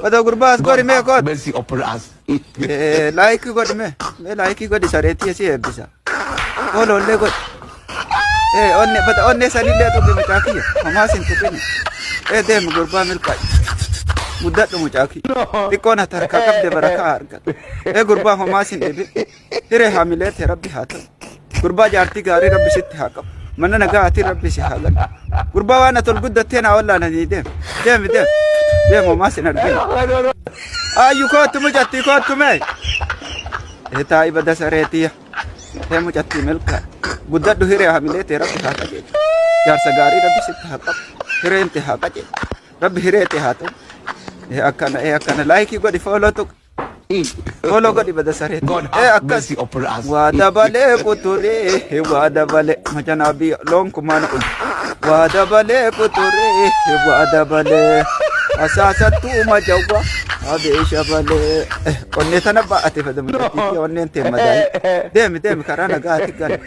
Bada gurbaa as God gori mee have koot. mercy upon us. Like godhi mee. Mee like godhi sareetii si eebbisa. Followllee godhi. Onne bada onnee sanillee tuqi mucaa kiyya. Homaa sin tuqini. Deemi gurbaa milkaa'e. Guddadhu mucaa kiyya. Xiqqoon ati harkaa qabde barakaa argata. Gurbaa homaa sin dhibin. Hiree hamilee tee rabbi haa ta'u. Gurbaa jaartii gaarii rabbi sitti haa qabu. Mana nagaa ati rabbi si haa galu. Gurbaa waan ati ol guddattee naa wallaalanii deemi. Deemi deemi. Deemi homaa sin arginu. Ayyu koottu mucattii koottu mee. Taa'i bada sareetiyya. Ee mucattii milkaa. Guddadhu hiree hamilee tee rabbi haa qajeelchu. Jaarsa gaarii rabbi sitti haa qabu. Hireen tee haa qajeelchu. Rabbi hiree tee haa ta'u. Ee akkana ee akkana like godhi follow tuq. Follow godhi bada sareetii. God Ee have akkas. mercy upon us. Waa dabalee quturee waa dabalee majanaa biyya loon kumaana ul. Waa dabalee quturee waa dabalee asaasattuu majawwa abeesha balee. Onnee tana ba'ate fada mucattii onneen tee madaa'e. Deemi deemi karaa nagaati gal.